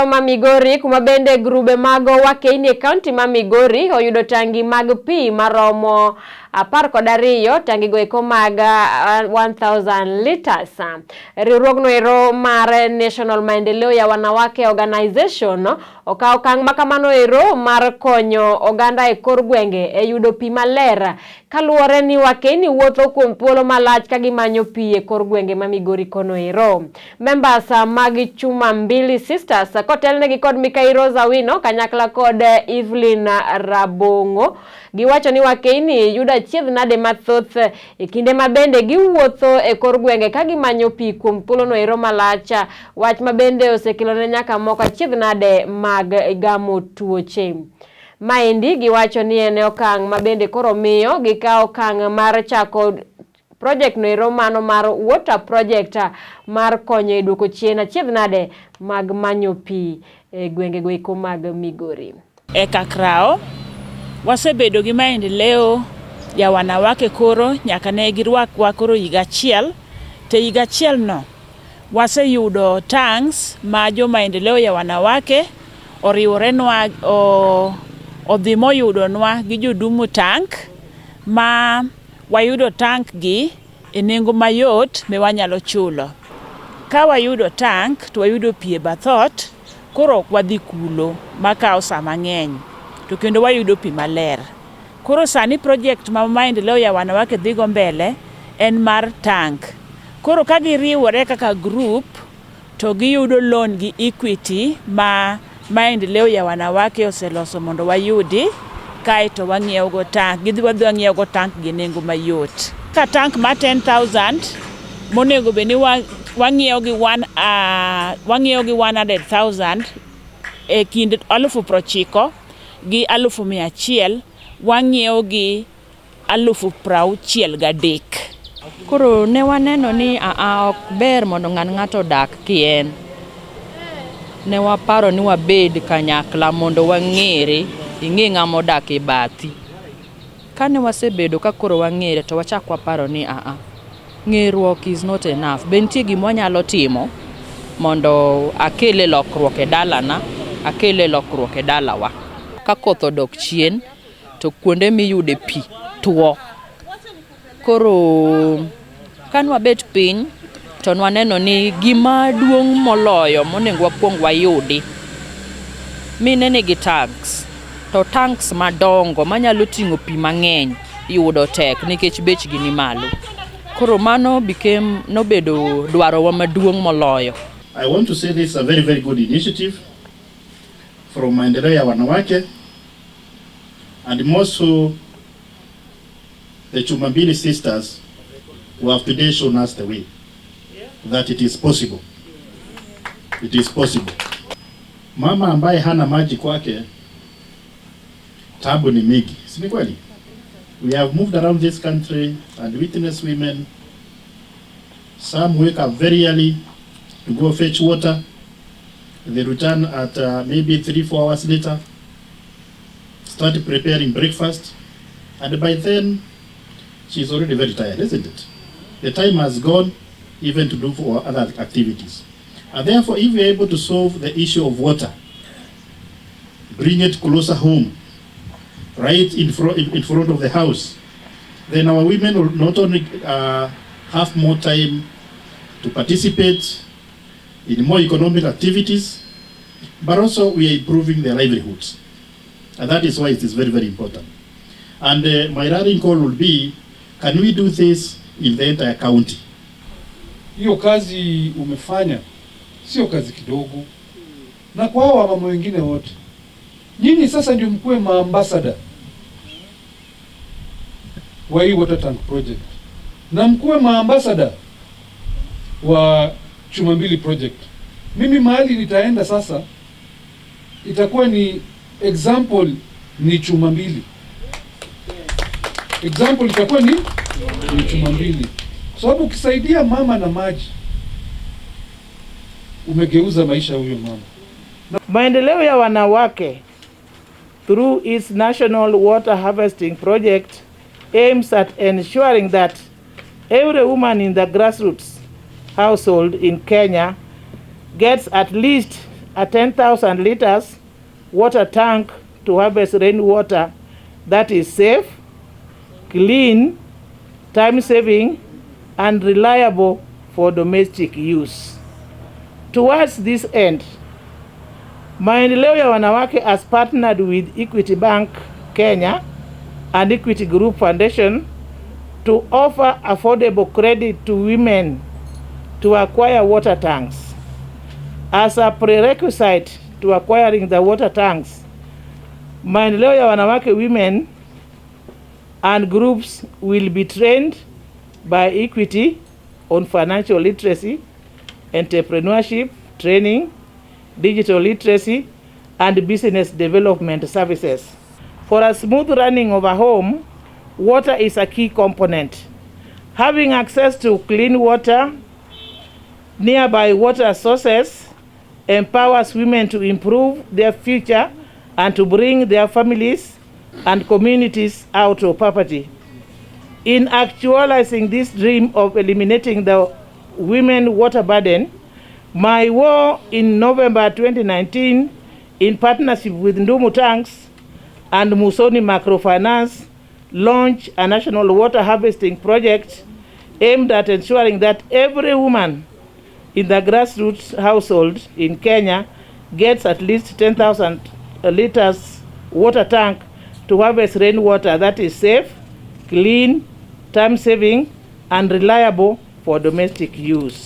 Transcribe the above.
Ma Migori, kuma bende grube mag Wakeini e kaunti ma Migori oyudo tangi mag pi maromo 12, tangigo eko mag 1000 liters. Riwruogno ero mar National Maendeleo ya Wanawake Organization okawo okang' makamano ero mar konyo oganda e kor gwenge e yudo pi maler, kaluwore ni Wakeini wuotho kuom thuolo malach ka gimanyo pi e kor gwenge ma Migori kono ero. Members mag Chuma Mbili Sisters, kotelnegi kod Mikai Rosa Wino kanyakla kod Evelyn Rabong'o, giwacho ni Wakeini yudo achiedh nade mathoth e kinde ma bende giwuotho e kor gwenge ka gimanyo pi kuom thuolono ero malach, wach ma bende osekelone nyaka moko achiedh nade mag gamo tuoche. Maendi giwacho ni en okang' ma bende koro miyo gikawo okang' mar chako project no ero mano mar water project mar konyo e duoko chien achiedh nade mag manyo pi e gwengego eko mag Migori. E Kakrao wasebedo gi maendeleo ya wanawake, koro nyaka ne girwakwa koro higa achiel, to higa achiel no waseyudo tanks ma jo maendeleo ya wanawake oriworenwa, odhi moyudonwa gi jodumu tank ma wayudo tank gi e nengo mayot me wanyalo chulo. Ka wayudo tank to wayudo pi e bath ot, koro ok wadhi kulo makawo sa mang'eny, to kendo wayudo pi maler. Koro sani project ma maendeleo ya wanawake dhigo mbele en mar tank. Koro ka giriwore kaka group to giyudo loan gi Equity ma maendeleo ya wanawake oseloso mondo wayudi, kaeto wang'iewo go tank, gidhi wadhi wang'iewo go tank gi nengo mayot. Ka tank ma 10,000 monego bed ni wang'iewo gi 100,000, e kind 90,000 gi 100,000, wang'iewo gi 63,000. Koro ne waneno ni aa ok ber mondo ng'at ng'ato odak kien. Ne waparo ni wabed kanyakla mondo wang'ere, ing'e ng'ama odak e bathi. Kane wasebedo ka koro wang'ere, to wachak waparo ni aa, ng'eruok is not enough. Be nitie gima wanyalo timo mondo akele lokruok e dalana, akele lokruok e dalawa? Ka koth odok chien, to kuonde miyude pi tuo. Koro kane wabet piny to nwaneno ni gima duong' moloyo monego wakwong wayudi, mine nigi tanks, to tanks madongo manyalo ting'o pi mang'eny yudo tek nikech bechgi ni malo. Koro mano became nobedo dwarowa maduong' moloyo. I want to say this is a very, very good initiative from Maendeleo ya Wanawake and more so the Chumambili sisters who have today shown us the way that it is possible. It is possible. Mama ambaye hana maji kwake, tabu ni mingi, si ni kweli? We have moved around this country and witnessed women. Some wake up very early to go fetch water. They return at maybe 3, 4 hours later, start preparing breakfast, and by then she's already very tired, isn't it? The time has gone even to do for other activities. And therefore, if we are able to solve the issue of water, bring it closer home, right in front of the house, then our women will not only have more time to participate in more economic activities, but also we are improving their livelihoods. And that is why it is very, very important. And my rallying call will be, can we do this in the entire county? Hiyo kazi umefanya sio kazi kidogo, na kwa hao wamama wengine wote, nyinyi sasa ndio mkuwe maambassador wa hii water tank project na mkuwe maambassador wa Chuma Mbili project. Mimi mahali nitaenda sasa itakuwa ni example ni Chuma Mbili, example itakuwa ni Chuma Mbili, kwa sababu ukisaidia mama na maji, umegeuza maisha ya huyo mama. Maendeleo ya Wanawake, through its National Water Harvesting Project, aims at ensuring that every woman in the grassroots household in Kenya gets at least a 10,000 liters water tank to harvest rainwater that is safe, clean, time-saving, and reliable for domestic use. Towards this end, Maendeleo ya Wanawake has partnered with Equity Bank Kenya and Equity Group Foundation to offer affordable credit to women to acquire water tanks. As a prerequisite to acquiring the water tanks, Maendeleo ya Wanawake women and groups will be trained by Equity on financial literacy, entrepreneurship training, digital literacy, and business development services. For a smooth running of a home, water is a key component. Having access to clean water, nearby water sources, empowers women to improve their future and to bring their families and communities out of poverty. In actualizing this dream of eliminating the women water burden, MAIWO in November 2019, in partnership with Ndumu Tanks and Musoni Microfinance, launched a national water harvesting project aimed at ensuring that every woman in the grassroots household in Kenya gets at least 10,000 liters water tank to harvest rainwater that is safe, clean, time-saving, and reliable for domestic use.